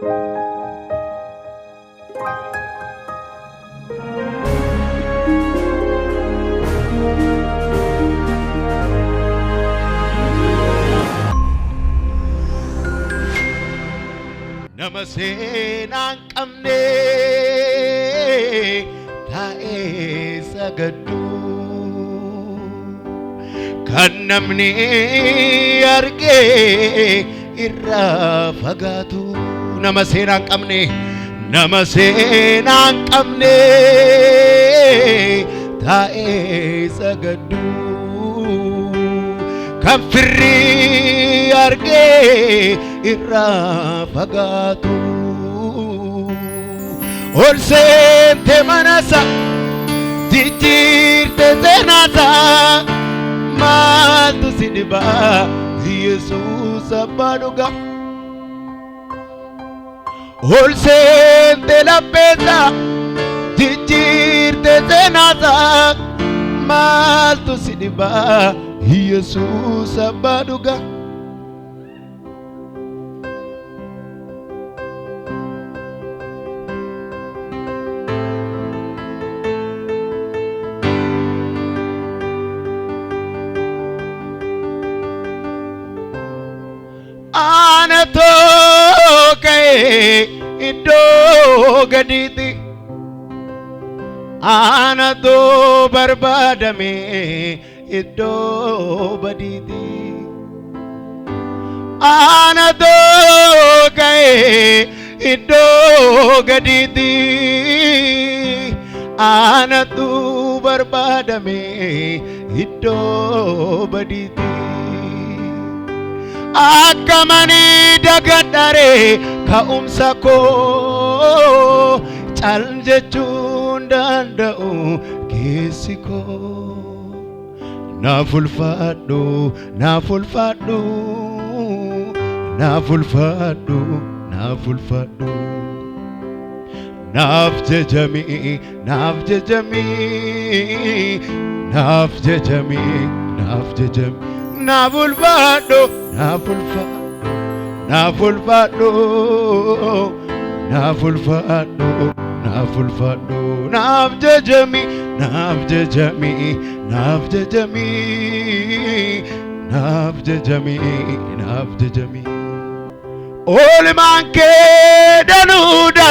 Nama seenaa hin qabne taa'ee sagaddu. Kan namni argee irraa fagaatu. Nama seenaa hin qabne, nama seenaa hin qabne taa'ee sagaddu. Kan firri argee irraa fagaatu. Ol seente manasa jijjiirte seenaasa maaltu si dhiba Yesuus abbaa dhugaa. Ol seente lapheessa jijjiirte seenaasa maaltu si dhiba Yesuus abbaa dhugaa. Anatoo ka'ee iddoo gadiitti anatoo barbaadame iddoo badiitti. Anatoo ka'ee iddoo gadiitti anatu barbaadame iddoo badiitti. Akka manii dagadharee ka'umsa koo cal jechuun danda'u keessi koo. Naaf ulfaadhu, naaf ulfaadhu, naaf ulfaadhu, naaf ulfaadhu. Naaf jajami, naaf jajami, naaf jajami, naaf jajami. Naaf ulfaadhu, naaf ulfaadhu, naaf ulfaadhu, naaf ulfaadhu, naaf ulfaadhu. Naaf jajami, naaf jajami, naaf jajami, naaf jajami, naaf jajami. Oolmaan kee danuudha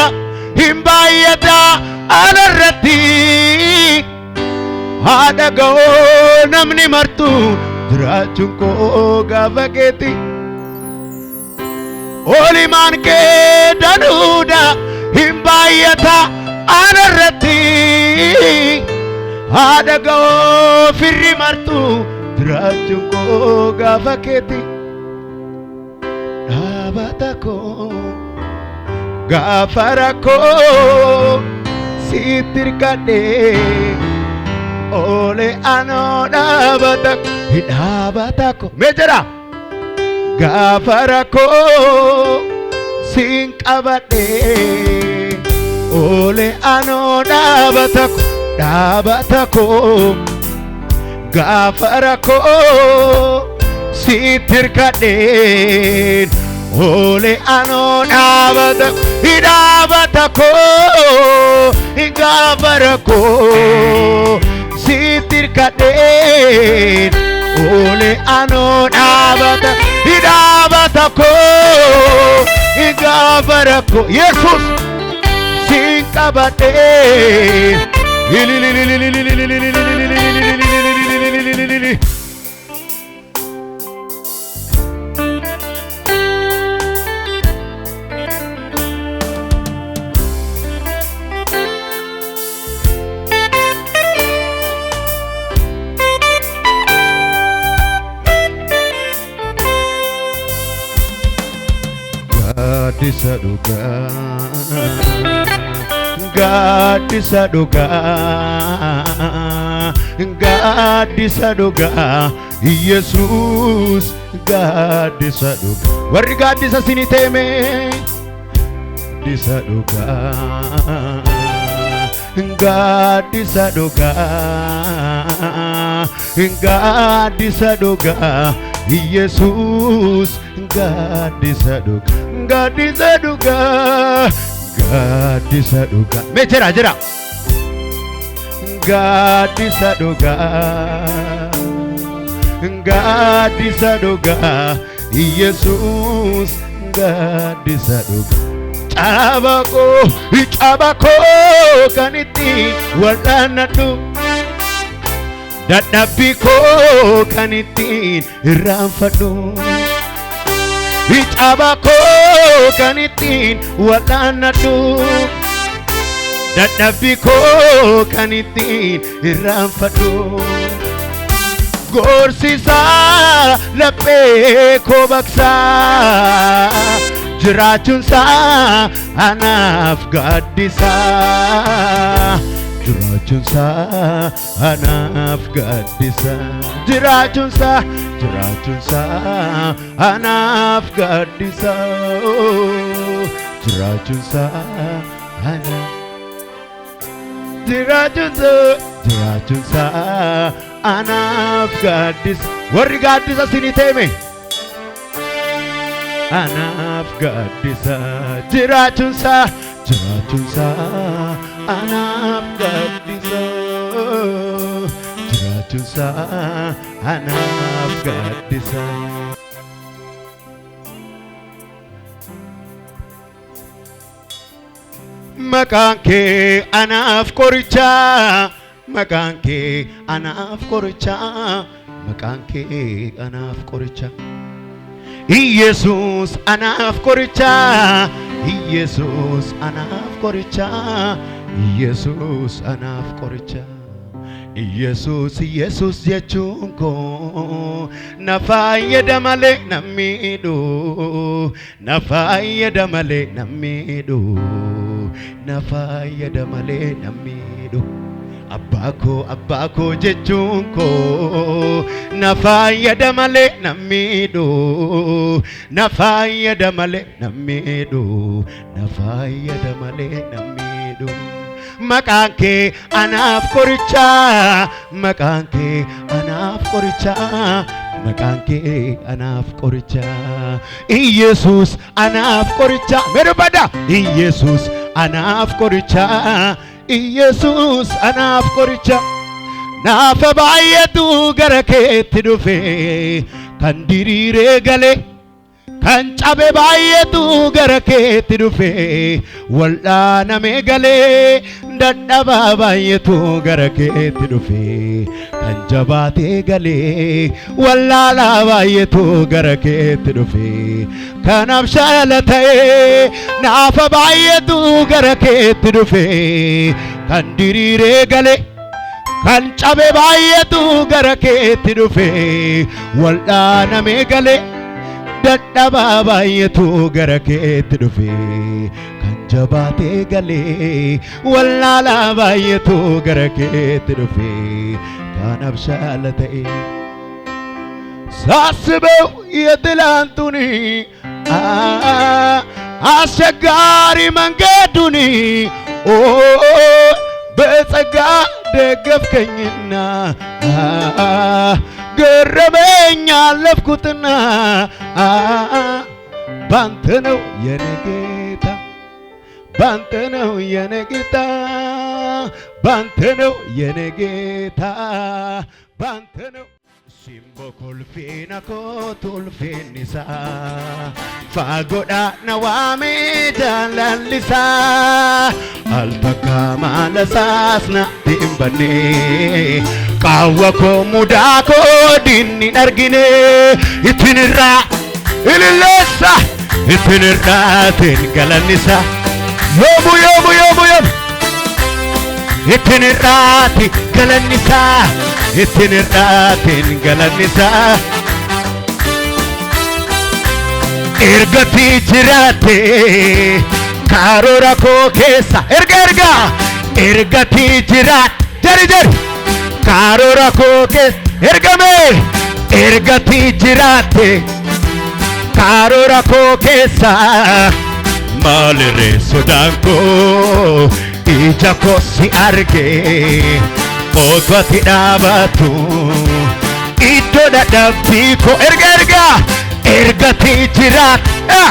hin baay'ata anarratti haadha ga'oo namni martu jiraachuun koo gaafa keeti. Oolmaan kee danuudha hin baay'ata anarratti haadha ga'oo firri martu jiraachuun koo gaafa keeti. Dhaabata koo gaafa rakkoo sitti hirkadhee oole anoo dhaabata dhaabata koo mee jedha gaafa rakkoo siin qabadhee oole anoo dhaabata koo dhaabata koo gaafa rakkoo sitti hirkadheen oole anoo dhaabata dhaabata koo gaafa rakkoo sitti hirkadheen oole anoo dhaabata dhaabata koo gaafa rakkoo Yesuus siin qabadheen. Gaaddisa dhugaa, gaaddisa dhugaa, gaaddisa dhugaa, Yesuus gaaddisa dhugaa. Warri gaaddisa isinii ta'e gaaddisa dhugaa, gaaddisa dhugaa, gaaddisa dhugaa, Yesuus gaaddisa dhugaa. Gaaddisa dhugaa, gaaddisa dhugaa. Mee jira jira. Gaaddisa dhugaa, gaaddisa dhugaa, Iyesuus gaaddisa dhugaa. Caba koo, caba koo kan ittiin wal'aanadhu. Dadhabbii koo kan ittiin irraanfadhu. Caba koo kan ittiin wal'aanadhu. Dadhabbii koo kan ittiin irraanfadhu. Gorsisaa laphee koo baqsaa. Jiraachuunsaa anaaf gaaddisaa. Jiraachuunsaa anaaf gaaddisaa. Jiraachuunsaa, jiraachuunsaa anaaf gaaddisaa. Jiraachuunsaa anaaf. Jiraachuunsaa, jiraachuunsaa anaaf gaaddisa. Warri gaaddisa isinii teeme. Anaaf gaaddisa. Jiraachuunsaa, jiraachuunsaa anaaf gaaddisa. Jiraachuunsaa anaaf gaaddisa. Maqaan kee anaaf qoricha. Maqaan kee anaaf qoricha. Maqaan kee anaaf qoricha. Iyesuus anaaf qoricha. Iyesuus anaaf qoricha. Iyesuus anaaf qoricha. Iyesuus, Iyesuus jechuun koo na fayyada malee na miidhu. Na fayyada malee na miidhu. Na fayyada malee na miidhu. Abbaa koo, abbaa koo jechuun koo na fayyada malee na miidhu. Na fayyada malee na miidhu. Na fayyada malee na miidhu. Maqaan kee anaaf qoricha. Maqaan kee anaaf qoricha. Maqaan kee anaaf qoricha. Iyesuus anaaf qoricha. Mee dubbadha. Iyesuus anaaf qoricha. Iyesuus anaaf qoricha. Naafa baay'eetu gara keetti dhufe kan diriiree gale. Kan cabe baay'eetu gara keetti dhufe wal'aanamee galee. Dadhabaa baay'eetu gara keetti dhufe kan jabaatee galee. Wallaalaa baay'eetu gara keetti dhufe kanaaf shaala ta'ee. Naafa baay'eetu gara keetti dhufe kan diriiree gale. Kan cabe baay'eetu gara keetti dhufe wal'aanamee gale. Dadhabaa baay'eetu gara keetti dhufe kan jabaatee galee. Wallaalaa baay'eetu gara keetti dhufe kan abshaala ta'e. ሳስበው የትላንቱን አስቸጋሪ መንገዱን ኦ በጸጋ ደገፍከኝና ገረመኝ አለፍኩትና። ባንተ ነው የኔ ጌታ፣ ባንተ ነው የኔ ጌታ፣ ባንተ ነው የኔ ጌታ፣ ባንተ ነው። Simboo kolfiina kootu ulfinnisaa faagoodha na waamee jaalallisaa al takka maalasaas natti hin banne qaawwa koo mudaa koo dinni hin argine ittiin irraa ililleessa ittiin irraatiin galannisaa yoomu yoomu yoomu yoomu ittiin irraati galannisaa ittiin irraatiin galannisaa. Ergatti jiraate karoora koo keessa erga erga ergatti jiraate jari jari karoora koo keessa ergame ergatti jiraate karoora koo keessa maalirree sodaan koo ija koo si argee otu ati dhaabatu iddoo dadhabbii koo erga erga ergatti jiraate.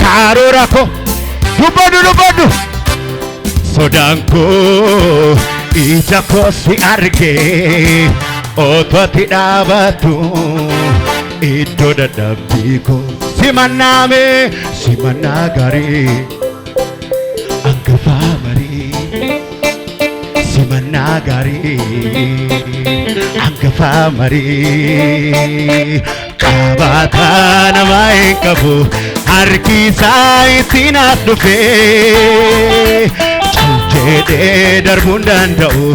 Karoora koo dubbadhu dubbadhu. Sodaan koo ija koo si argee otoo ati dhaabattu iddoo dadhabbii koo simannaame simannaa gaarii angafaa marii simannaa gaarii angafaa marii qabaataa namaa hin qabu harki isaa ittiin as dhufee cal jedhee darbuu hin danda'u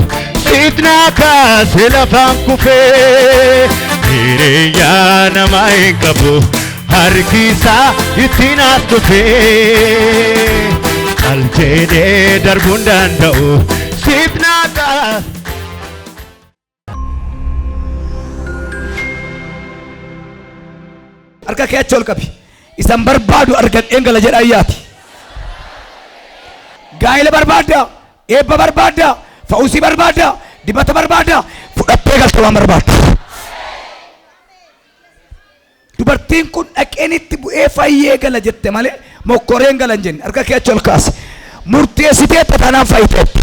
sitnaa kaasee lafaan kufee hiriyaa namaa hin qabu harki isaa ittiin as dhufee cal jedhee darbuu hin danda'u sitnaa kaasee. Harka kee achi ol qabi. Isan barbaadu argadheen gala jedha ayyaati. Gaa'ela barbaadda, eebba barbaadda, fa'uusii barbaadda, dibata barbaadda, fudhattee galta waan barbaaddu. Dubartiin kun dhaqeen itti bu'ee fayyee gala jette malee mokkoreen gala hin jenne. Harka kee achi ol kaasi. Murteessiteetta taanaan fayyiteetta.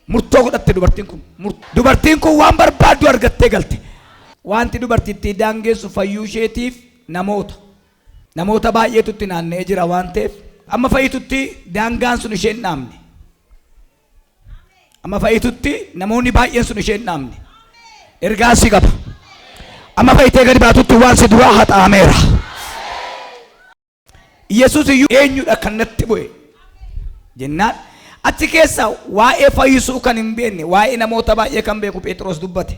Murtoo godhatte dubartiin kun. Dubartiin kun waan barbaaddu argattee galte. Wanti dubartittii daangessu fayyuu isheetiif namoota. Namoota baay'eetu itti naanna'ee jira waan ta'eef amma fayyitutti daangaan sun ishee hin dhaabne. Amma fayyitutti namoonni baay'een sun ishee hin dhaabne. Ergaa si qaba. Amma fayyitee gadi baatutti waan si duraa haxaameera. Yesuus iyyuu eenyudha kan natti bu'e jennaan achi keessa waa'ee fayyisuu kan hin beekne waa'ee namoota baay'ee kan beeku Phexros dubbate.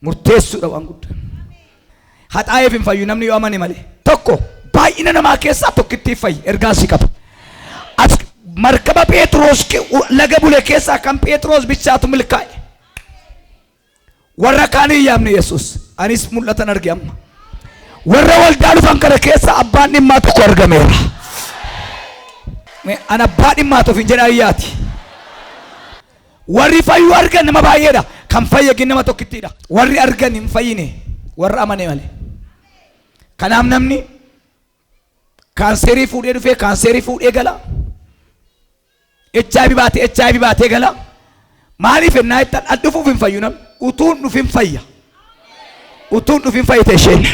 Murteessuudha waan guddaa. Haxaa'eef hin fayyu namni yoo amane malee. Tokko baay'ina namaa keessaa tokkittii fayyi ergaa si qaba. As markaba Phexros laga bule keessaa kan Phexros bichaatu milkaa'e. Warra kaan hin yaamne Yesuus. Anis mul'atan arge amma. Warra waldaa dhufan kana keessa abbaan dhimmaa tokko argameera. Mee an abbaa dhimmaa of hin jedha ayyaati. Warri fayyuu argan nama baay'eedha. Kan fayye gin nama tokkittiidha. Warri argan hin fayyine warra amane malee. Kanaaf namni kaanseerii fuudhee dhufee kaanseerii fuudhee gala. HIV baatee HIV baatee gala. Maaliif ennaa jettan an dhufuuf hin fayyu namni. Utuun dhufin fayya. Utuun dhufin fayyite isheen.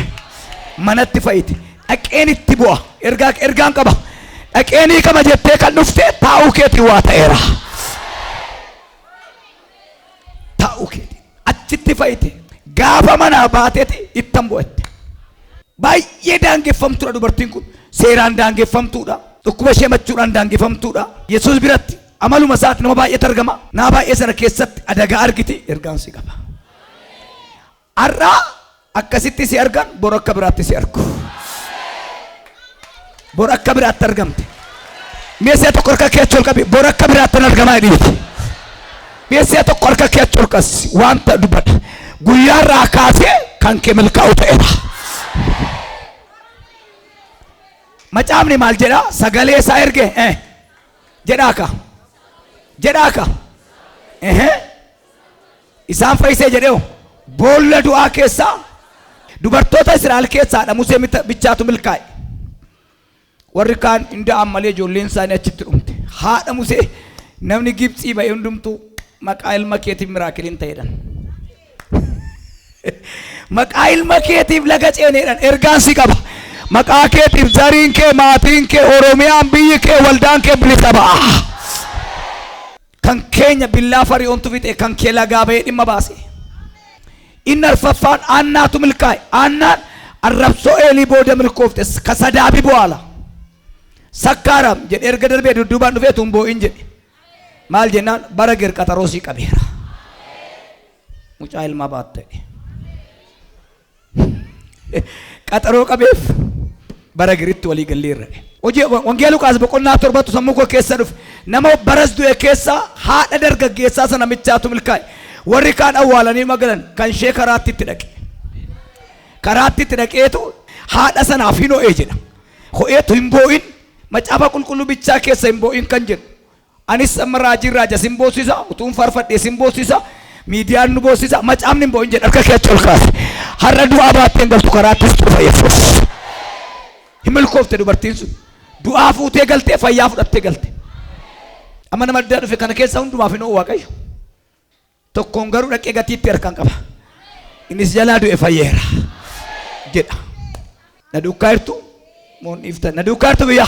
Manatti fayyite. Dhaqeen itti bu'a. Ergaa ergaan qaba. Dhaqeen hiikama jettee kan dhufte taa'uu keetiin waa ta'eera. Taa'uu keetiin. Achitti fayyite. Gaafa manaa baateeti ittan bu'atte. Baay'ee daangeffamtuudha dubartiin kun. Seeraan daangeffamtuudha. Dhukkuba ishee machuudhaan daangeffamtuudha. Yesuus biratti amaluma isaatti nama baay'eetu argama. Nama baay'ee sana keessatti adagaa argiti ergaan si qaba. Har'a akkasitti si argan bor akka biraatti si argu. Bor akka biraatti argamte. Mee si'a tokko harka kee achi ol qabi. Bor akka biraatti nan argamaa jedhiiti. Mee si'a tokko harka kee achi ol qasi. Wanta dubbadha. Guyyaa irraa kaasee kan kee milkaa'u ta'eera. Macaafni maal jedha? Sagalee isaa erge. Eh. Jedhaa ka. Jedhaa ka. Ehe. Isaan fayyisee jedhee boolla du'aa keessaa dubartoota Israa'el keessaa haadha Musee bichaatu milkaa'e. Warri kaan hin da'an malee ijoolleen isaanii achitti dhumte. Haadha Musee namni Gibxii ba'e hundumtuu maqaa ilma keetiif miraakiliin ta'edhan. Maqaa ilma keetiif laga ceeneedhan ergaan si qaba. Maqaa keetiif zariin kee, maatiin kee, Oromiyaan, biyyi kee, waldaan kee bilisa ba'a. Kan keenya billaa Fari'oontu fixe, kan kee lagaa ba'ee dhimma baase. Inni arfaffaan Aannaatu milkaa'e. Aannaan arrabsoo Eelii booda milkoofte. Ka sadaabi bu'aala. Sakkaaram jedhee erga darbee dudduubaan dhufee tun boo'in jedhe. Maal jennaan bara ger qaxaroo sii qabeera. Mucaa ilmaa baatte. Qaxaroo qabeef bara giritti walii galleerra. Hojii Wangeela Luqaas boqonnaa torbatu sammuu koo keessa dhufe. Nama baras du'e keessa haadha dargaggeessaa sana michaatu milkaa'e. Warri kaan awwaalanii magalan kan ishee karaatti itti dhaqe. Karaatti itti dhaqeetu haadha sanaaf hin ho'ee jedha. Ho'eetu hin boo'in macaafa qulqulluu bichaa keessa hin boo'in kan jedhu. Anis amma raajiin raaja sin boossisa, utuun faarfadhee sin boossisa. Miidiyaan nu boossisa. Macaafni hin boo'in jedha. Harka kee achi ol kaase. Har'a du'aa baattee hin galtu karaattis dhufa Yesuus. Hin milkoofte dubartiin sun. Du'aa fuutee galtee fayyaa fudhattee galte. Amma nama addaa dhufe kana keessa hundumaaf hin oolu Waaqayyo. Tokkoon garuu dhaqee gatiitti harkaan qaba. Innis jalaa du'e fayyeera jedha. Na duukaa jirtu moon dhiiftan. Na duukaa jirtu biyya.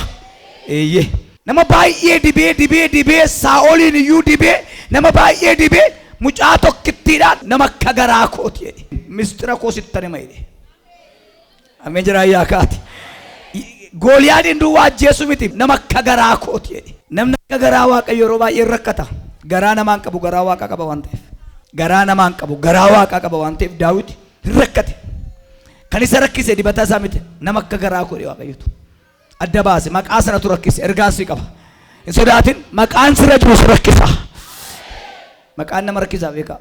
Eeyyee. Nama baay'ee dibee dibee dibee Saa'oliin iyyuu dibee nama baay'ee dibee mucaa tokkittiidhaan nama akka garaa kooti jedhe. Mistira koo sittan hima jedhe. Ameen jedhaa yaa kaati. Gooliyaadiin duwwaa ajjeessu miti nama akka garaa kooti jedhe. Namni akka garaa Waaqayyo yeroo baay'ee rakkata. Garaa namaan qabu garaa Waaqaa qaba waan ta'eef. Garaa namaan qabu garaa Waaqaa qaba waan ta'eef Daawit hin rakkate. Kan isa rakkise dibata isaa miti nama akka garaa koodhe Waaqayyotu. Adda baase maqaa sanatu rakkise ergaan si qaba. Hin sodaatin maqaan sirra jiru si rakkisa. Maqaan nama rakkisaa beekaa.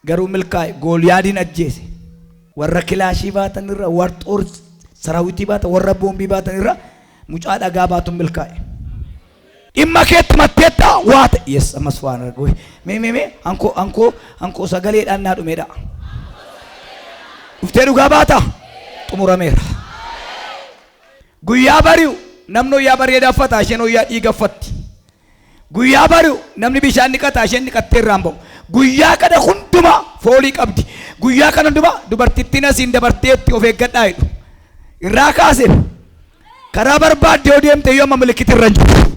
Garuu milkaa'e Gooliyaadiin ajjeese. Warra kilaashii baatan irra, warra xoor sarawitii baatan, warra boombii baatan irra mucaa dhagaa baatuun milkaa'e. Dhimma keetti matteetta waa ta'e. Yes, ammas waan argu. Mee mee mee hankoo hankoo hankoo sagaleedhaan naa dhumeedha. Dhuftee dhugaa baata? Xumurameera. Guyyaa bari'u namni wayyaa bareedaa uffata isheen wayyaa dhiiga uffatti. Guyyaa bari'u namni bishaan dhiqata isheen dhiqattee irraan ba'u. Guyyaa kana hundumaa foolii qabdi. Guyyaa kana hundumaa dubartittiin asiin dabarteetti of eeggadhaa jedhu. Irraa kaase karaa barbaadde yoo deemte iyyuu amma milikiti irra hin jiru.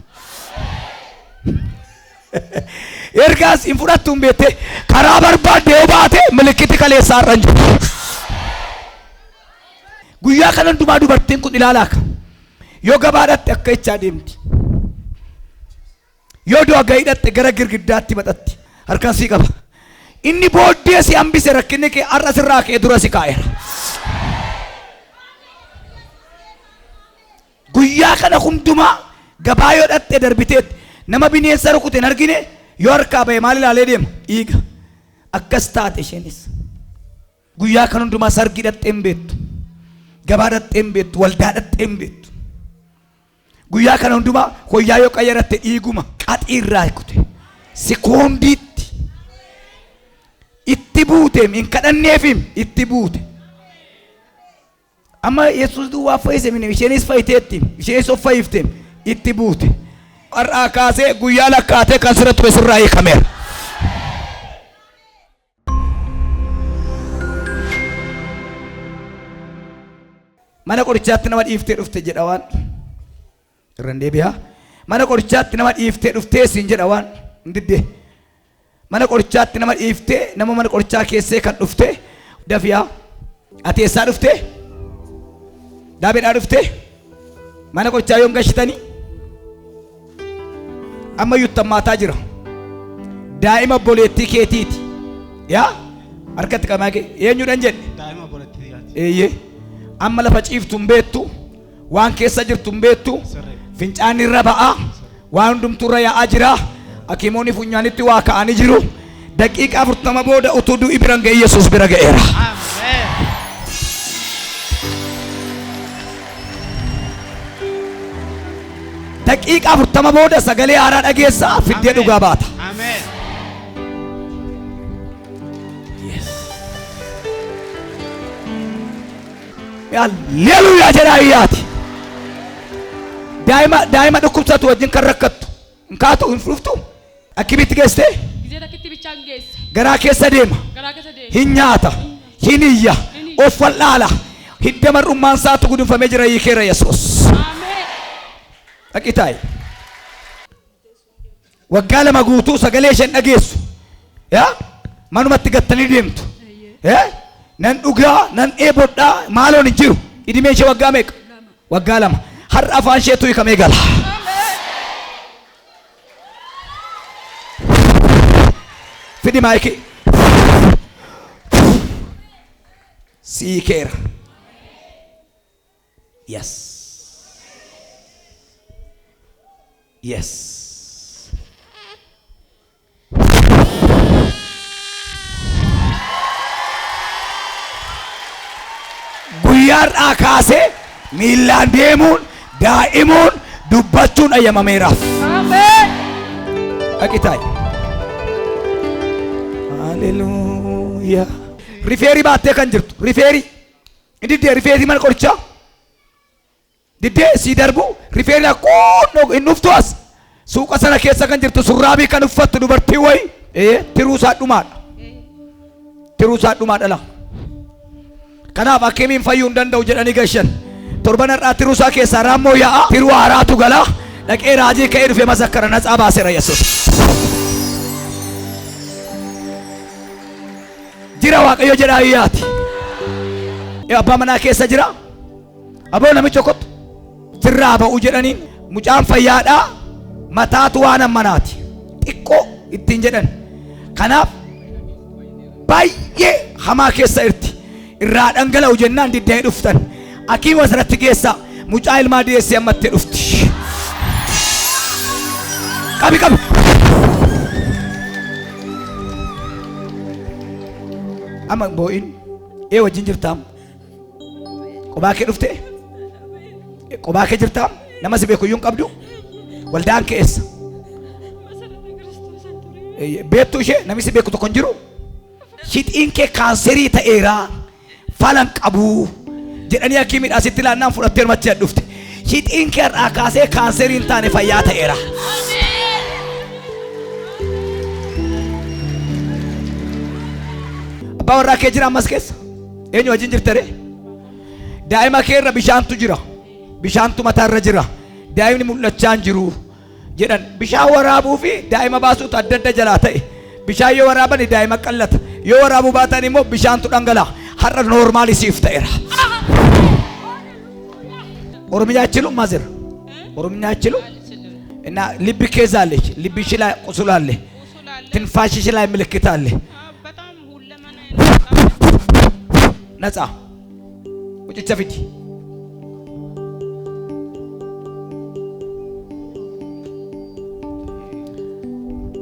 Ergaas hin fudhattu hin beekte karaa barbaadde yoo baate milikiti kaleessaa irra hin jiru. Guyyaa kana hundumaa dubartiin kun ilaalaa ka. Yoo gabaa dhatte akka jechaa deemti. Yoo du'a gahii dhatte gara girgiddaatti maxatti. Harkaan sii qaba. Inni booddee si hambise rakkinni kee har'a sirraa ka'ee dura si kaa'eera. Guyyaa kana hundumaa gabaa yoo dhatte darbiteetti nama bineensa rukute hin argine yoo harkaa ba'e maal ilaalee deema? Dhiiga. Akkas taate isheenis. Guyyaa kan hundumaa sargii dhaxxee hin beektu. Gabaa dhaxxee hin beektu. Waldaa dhaxxee hin beektu. Guyyaa kana hundumaa wayyaa yoo qayyaratte dhiiguma qaxii irraa kute. Sikoondiitti itti buuteem hin kadhanneefim itti buute. Amma Yesuus duwwaa fayyise mini isheenis fayyiteetti isheenis of fayyifte itti buute. Har'aa kaasee guyyaa lakkaatee kan sirra ture sirraa hiikameera. Mana qorichaatti nama dhiiftee dhufte jedha waan. Irra hin deebi'a. Mana qorichaatti nama dhiiftee dhuftee siin jedha waan. Hin diddee. Mana qorichaatti nama dhiiftee nama mana qorichaa keessee kan dhufte dafiyaa. Ati eessaa dhufte? Daabeedhaa dhufte? Mana qorichaa yoom gashitanii? Amma yuttammaataa jira. Daa'ima obboleettii keetiiti. Yaa harkatti qamaa kee eenyudhan jedhe? Daa'ima obboleettii tiyyaati. Eeyyee. Amma lafa ciiftu hin beektu. Waan keessa jirtu hin beektu. Sirrii. Fincaan irra ba'a. Waan hundumtuu irra yaa'aa jira. Hakiimoonni funyaanitti waa ka'anii jiru. Daqiiqaa 40 booda utuu du'i bira hin ga'in Yesuus bira ga'eera. Ameen. Daqiiqaa 40 booda sagalee haaraa dhageessaa fiddee dhugaa baata. Ameen. Haleluuyaa jedhaa iyyaati. Daa'ima daa'ima dhukkubsatu wajjin kan rakkattu hin kaatu hin dhuftu akkamitti geessitee Gizee takkitti bichaan geesse. garaa keessa deema Garaa keessa deema. hin nyaata hin iyya of wal'aala hidda mar'ummaan isaatu gudunfamee jira hiikeera Yesuus. Ameen. Dhaqi taa'i. Waggaa 2 guutuu sagalee isheen dhageessu. Yaa manumatti gattanii deemtu. Eh? Nan dhugaa, nan dheebodhaa, maaloon hin jiru. Idimeen ishee waggaa meeqa? Waggaa 2. Har'a afaan isheetu hiikamee gala. Fidi maayikii. Siikeera. Yes. Yes. Guyyaa har'aa kaasee miillaan deemuun, daa'imuun, dubbachuun ayyamameeraaf. Ameen. Dhaqi taa'i. Haleluuyaa. Rifeerii baattee kan jirtu rifeerii diddee rifeerii mana qorichaa diddee sii darbu rifeerii akkuun hin dhuftu as suuqa sana keessa kan jirtu surraabii kan uffattu dubartii wayi tiruu isaa dhumaadha. Tiruu isaa dhumaadha la. Kanaaf hakimiin fayyuu hin danda'u jedhanii gashan. Torban har'aa tiruu isaa keessaa raammoo yaa'a tiruu haaraatu gala dhaqee raajii ka'ee dhufe masakkara natsaa baaseera Yesuus. Jira Waaqayyo jedhaa iyyaati. Abbaa manaa keessa jira. Aboo namicha kottu. Sirraa ba'u jedhaniin mucaan fayyaadhaa mataatu waan ammanaati. Xiqqoo ittiin jedhan. Kanaaf baay'ee hamaa keessa irti. Irraa dhangala'u jennaan diddee dhuftan. Hakiima asirratti geessaa mucaa ilmaa deessee ammattee dhufti. Qabi qabi. Amma boo'in ee wajjin jirtaam. Qobaa kee dhuftee? Qobaa kee jirtaam? Nama si beeku iyyuu hin qabdu? Waldaan kee eessa? Beektu ishee namni si beeku tokko hin jiru? Shixiin kee kaanserii ta'eera falan qabu jedhanii hakiimiidhaa sitti laannaan fudhattee machii dhufte. Shixiin kee har'aa kaasee kaanserii hin taane fayyaa ta'eera. Abbaa warraa kee jira ammas keessa? Eenyu wajjin jirta ree? Daa'ima kee irra bishaantu jira. Bishaantu mataarra jira. Daa'imni mul'achaa hin jiru jedhan. Bishaan waraabuu fi daa'ima baasuutu adda adda jalaa ta'e. Bishaan yoo waraaban daa'ima qallata. Yoo waraabuu baatan immoo bishaantu dhangala'a. Har'a noormaali siif ta'eera. ኦሮምኛ አይችሉም ማዘር ኦሮምኛ አይችሉም እና ልብ case አለች። ልብሽ ላይ ቁስል አለ። ትንፋሽሽ ላይ ምልክት አለ። በጣም ሁለመና ነፃ ውጭ ፊት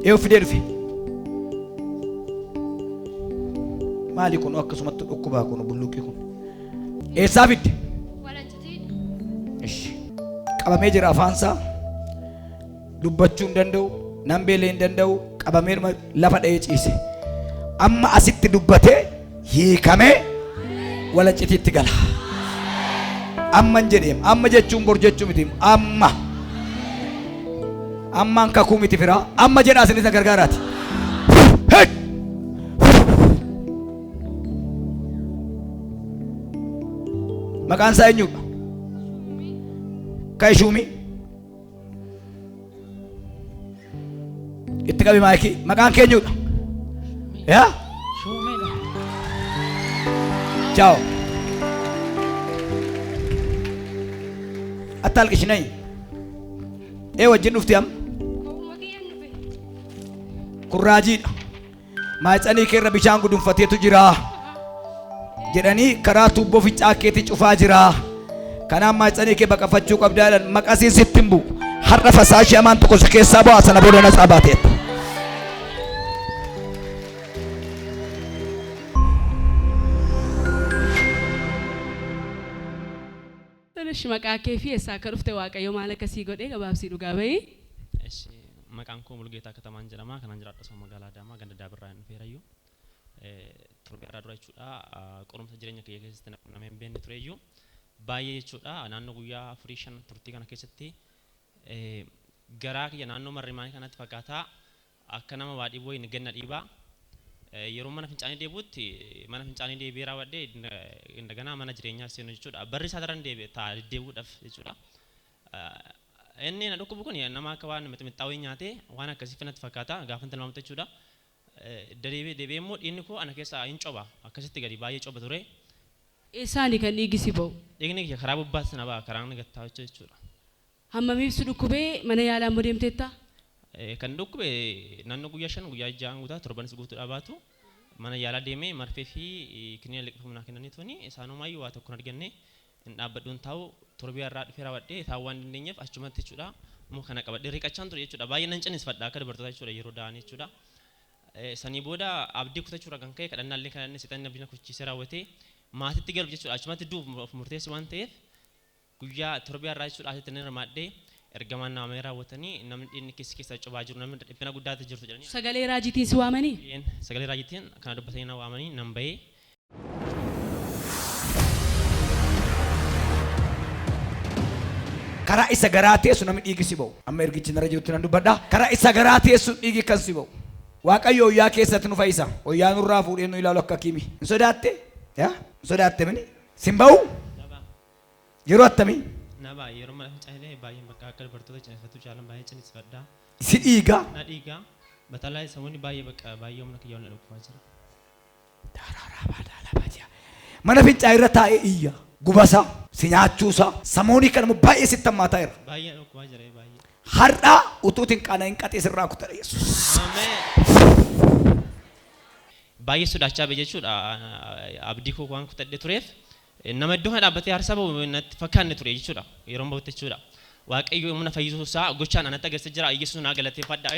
ይኸው fidee dhufe maali kun akkasumatti dhukkubaa kun bulluqi kun eessaa fidde? Ishi qabamee jira afaansaa dubbachuu hin danda'u nan beelee hin danda'u qabamee lafa dha'ee ciise amma asitti dubbatee hiikamee walancitiitti gala. Amma hin jedheem amma jechuun bor jechuu miti amma ammaan kakuu miti firaa amma jedhaa isinis na gargaaraati. Hey! Maqaan isaa eenyudha? Kaishuumii. Itti qabi maayikii. Maqaan kee eenyudha? Yaa? Shuumiidha. Ciao. Attalqish nayi. Ee wajjin dhufti amma? Kurraajiidha. Maayitsanii kee irra bishaan gudunfateetu jira. Jedhanii karaa tuubboo fincaa keetii cufaa jira. Kanaaf maayitsanii kee baqafachuu qabdaa jedhan maqasiin sitti hin bu'u. Har'a fasaashii hamaan tokko si keessaa bu'a sana booda natsaa baateetta. Tanish maqaa kee fi eessaa akka dhufte Waaqayyo maal akkasii godhee gabaabsii dhugaa bahi. Eshi, maqaan koo Mulgeetaa Katamaan jedhama. Kanan jiraadhu asuma magaalaa Adaamaa ganda Daabirraa hin dhufeerayyuu. Torbee irraa dura jechuudha qorumsa jireenya kiyya keessatti nama hin beekne tureyyuu baay'ee jechuudha naannoo guyyaa 4 5 turtii kana keessatti garaa kiyya naannoo marrimaanii kanatti fakkaataa akka nama waa dhiibuu hin ganna dhiibaa. Yeroo mana fincaanii deebi'utti mana fincaanii deebi'ee raawwadhee indaganaa mana jireenyaa seenu jechuudha. Barri isaa daran deebi'e ta'a deddeebi'uudhaaf jechuudha. Inni na dhukkubu kun nama akka waan mixmixxaa wayii nyaatee waan akkasii natti fakkaata gaafa tilmaamtu jechuudha. Deebi'ee deebi'ee immoo dhiigni koo ana keessaa hin coba akkasitti gadi baay'ee coba ture. Eessaani kan dhiigi si ba'u? Dhiigni kiyya karaa bobbaatti na ba'a karaan gattaa jechuudha. Hammamiif si dhukkubee mana yaalaa immoo deemteetta? Kan dhukkube naannoo guyyaa 5 guyyaa 6 guutaa torbanis guutuudhaa baatu mana yaalaa deemee marfee fi kiniina liqimfamuu naa kennanii tuni isaanumayyuu waa tokko hin arganne hin dhaabbadhuun taa'u torbee irraa dhufee raawwadhee taa'uu waan dandeenyeef achumatti jechuudha immoo kana qabadhee riqachaan ture jechuudha baay'ee nan cinisfadha akka dubartootaa jechuudha yeroo da'an jechuudha. Sanii booda abdii kutachuurraa kan ka'e kadhannaallee kadhannee seexanni abdii na kuchiisee raawwatee maatitti galuuf jechuudha achumatti du'uuf of murteesse waan ta'eef guyyaa torbee irraa jechuudha asitti nan hirmaadhee Ergamaan na waamee raawwatanii namni dhiigni keessa keessa cobaa jiru namni dhiphina guddaatu jirtu jedhanii. Sagalee raajiitiin si waamanii? Sagalee raajiitiin kana dubbatanii na waamanii nan bahee. Karaa isa garaa teessu namni dhiigi si ba'u. Amma ergichi narra jirutti nan dubbadha. Karaa isa garaa teessu dhiigi kan si ba'u. Waaqayyo hoyyaa keessatti nu fayyisa. Hoyyaa nurraa fuudhee nu ilaalu akka kimi. Hin sodaatte? Yaa? Hin sodaatte mini? Sin ba'u? Yeroo attamii? Na ba'a yeroo mana fincaanii baay'een bakka akka dubartoota ciniinsifatu caalan baay'ee ciniinsifadha. Si dhiiga? Na dhiiga. Batalaa samoonni baay'ee bakka baay'ee humna kiyya ol na dhukkubaa jira. Mana fincaanii irra taa'ee iyya. Gubasa, si nyaachuusa, samoonii kana immoo baay'ee sitti hammaataa jira. Baay'ee na dhukkubaa jira baay'ee. Har'a utuu hin qaana'in qaxee sirraa kutadha Yesuus. Ameen. Baay'ee sodaachaa ba'e jechuudha. Abdii koo waan kutadhee tureef nama iddoo kana dhaabbatee aarsaa ba'u natti fakkaanne ture jechuudha. Yeroon bahutti jechuudha. Waaqayyo humna fayyisuu isaa gochaan anatti agarsiisaa jira. Yesuus naa galateeffadha.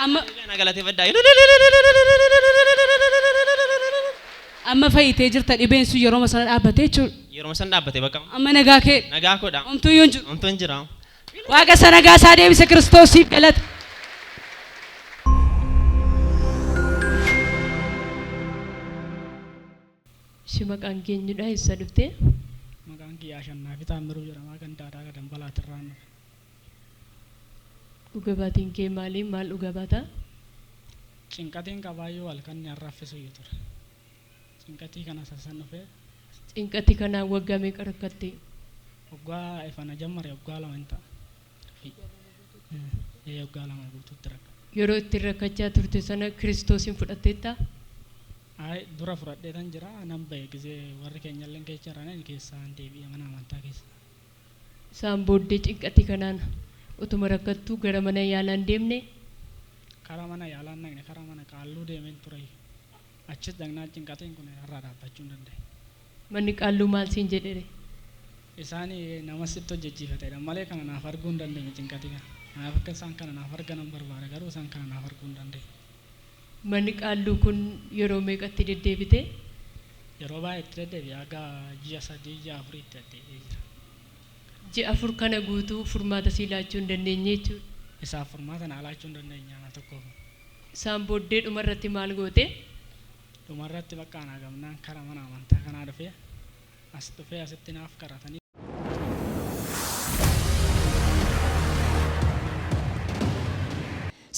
Amma Naa galateeffadha. Amma fayyitee jirta dhibeen sun yeroo sana dhaabbate jechuudha. Yeroo sana dhaabbate bakka. Amma nagaa kee. Nagaa koodha. Homtuu iyyuu hin jiru. Homtuu hin jira. Waaqa isa nagaa isaa deebise Kiristoosiif galata. Shi maqaan keenyudha eessa dhufte? Maqaan kiyya Ashannaa fi Taammiruu jedhama kan Daadaa Gadanbalaatirraan dhufe. Dhuga baatiin kee maali? Maal dhuga baata? Cinqatiin qabaayyuu halkan ni arraffisu iyyuu ture. Cinqatii kana sassan dhufe. Cinqatii kanaan waggaa meeqa rakkatte? Waggaa ifana jammare waggaa 2 hin ta'a. Waggaa 2 guutuutti rakka. Yeroo itti rakkachaa turte sana Kiristoosin fudhatteetta? Ay, dura fudhadheetan jira nan ba'e gisee warri keenyallee keessa jiran inni keessaa deebi'e mana amantaa keessa. Isaan booddee cinqatii kanaan utuma rakkattuu gara mana yaalaan deemne? Karaa mana yaalaan dhaqne karaa mana qaalluu deemeen ture. Achis dhaqnaan cinqatiin kun irraa dhaabbachuu hin danda'e. Manni qaalluu maal siin jedhere? Isaan nama sitti hojjechiifatedha malee kana naaf arguu hin dandeenye cinqatii kana. Naaf akka isaan kana naaf argan hin barbaade garuu isaan kana naaf arguu hin dandeenye. Manni qaalluu kun yeroo meeqatti deddeebite? Yeroo baay'ee itti deddeebi'e haga ji'a 3 ji'a 4 itti deddeebi'ee jira. Ji'a 4 kana guutuu furmaata sii laachuu hin dandeenye jechuudha. Isaaf furmaata naa laachuu hin dandeenye ana tokkoof. Isaan booddee dhumarratti maal goote? Dhumarratti bakka anaa gamnaan karaa mana amantaa kanaa dhufee as dhufee asitti naaf kadhatanii.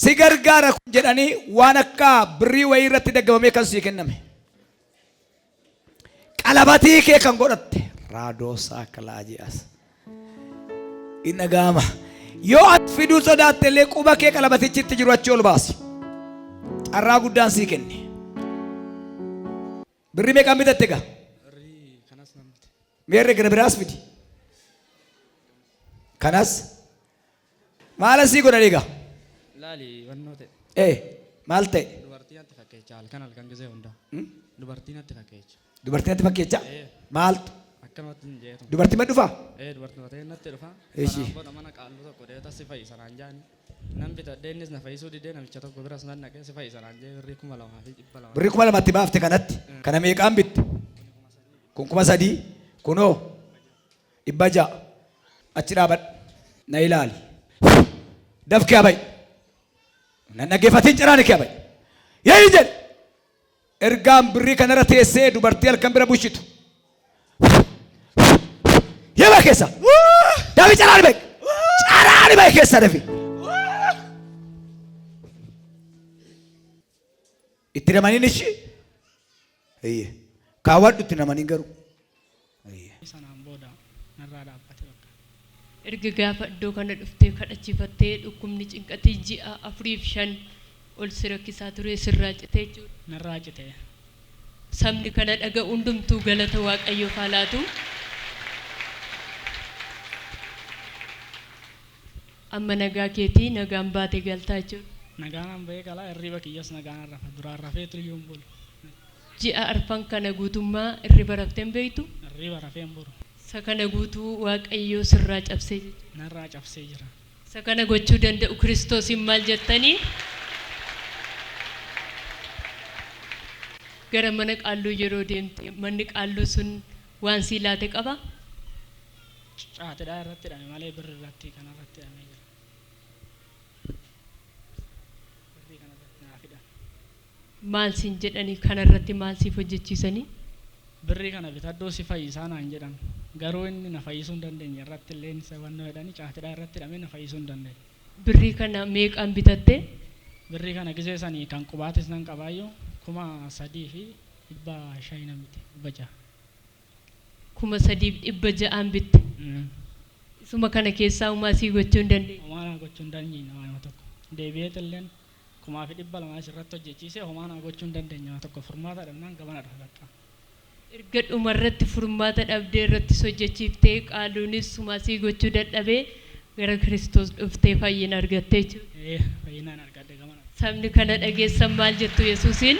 Si gargaara kun jedhanii waan akka birrii wayii irratti daggabamee kan sii kenname. Qalabatii kee kan godhatte raadoosaa kalaaji'as. Inni dhaga'ama. Yoo ati fiduu sodaatte illee quba kee qalabatichi itti jiru achi ol baasi. Carraa guddaan sii kenne. Birrii meeqaan bitatte egaa? Birrii kanas nan bite. Meerre gara biraas fidi. Kanas maal asii godhan egaa? Laali wannoo ta'e. Maal ta'e? Dubartii natti fakkeecha halkan halkan gisee hundaa. Dubartii natti fakkeecha. Dubartii natti fakkeecha? Maaltu? Akkanumatti hin jeetu. Dubartii ma dhufaa? Dubartii matee natti dhufa. Eeshi. Sanaan booda mana qaalluu tokko deeta si fayyisa naan jaani. Nan bitadhee innis na fayyisuu didee namicha tokko biras nan dhaqee si fayyisa naan jee birrii 2200. Birrii 2000 baafte kanatti. Kana meeqaan bitte? Kun 3000. Kunoo 600. Achi dhaabadhu. Na ilaali. Dafkee abayi. Nan dhaggeeffatiin ciraan kee abayi. Yeeyi jedhe. Ergaan birrii kanarra teessee dubartii halkan bira bushitu. Yeeba keessa. Dafi caraan bayi. Caraan bayi keessa dafi. Itti namaniin ishii? Eeyyee. Kaawwadhu itti namaniin garuu. Eeyyee. Sanaan booda narraa dhaabbate bakka. Erga gaafa iddoo kana dhuftee kadhachiifattee dhukkubni cinqatii ji'a 4 fi 5 ol si rakkisaa ture sirraa citee jechuudha. Narraa citee. Sabni kana dhaga'u hundumtuu galata Waaqayyoof haa laatu. Amma nagaa keetii nagaan baatee galtaa jechuudha. Nagaan an ba'ee galaa hirriba kiyyas nagaan an rafa duraan rafeetu iyyuu hin bulu. Ji'a arfan kana guutummaa hirriba raftee hin beektu? Hirriba rafee hin bulu. Isa kana guutuu Waaqayyoo sirraa cabsee jechuudha. Narraa cabsee jira. Isa kana gochuu danda'u Kiristoosiin maal jettanii? Gara mana qaalluu yeroo deemte manni qaalluu sun Waan sii laate qaba? Caatidhaa irratti hidhame malee birri irratti kana irratti hidhamee jira. Birrii kana irratti naaf hidhame. Maal siin jedhanii kana irratti maal siif hojjechiisanii? Birrii kana bitadhuu si fayyisaa naan jedhan. Garuu inni na fayyisuu hin dandeenye irratti illee isa wannoo jedhanii caatidhaa irratti hidhamee na fayyisuu hin dandeenye. Birrii kana meeqaan bitatte? Birrii kana gisee sanii kan qubaatis nan qabaayyuu 3,500 nan bite, 600. 3,600n bitte. Isuma kana keessaa homaa sii gochuu hin dandeenye. Homaa naa gochuu hin dandeenye waanuma tokko. Deebi'eet illeen 2,200 irratti hojjechiisee homaa naa gochuu hin dandeenye waan tokko furmaata dhabnaan gamana dhufe bakka. Erga dhuma irratti furmaata dhabdee irrattis hojjechiiftee qaaluunis homaa sii gochuu dadhabee gara Kiristoos dhuftee fayyina argattee jechuudha. Ee, fayyinaan argadhe gamana. Sabni kana dhageessan maal jettu Yesuusiin?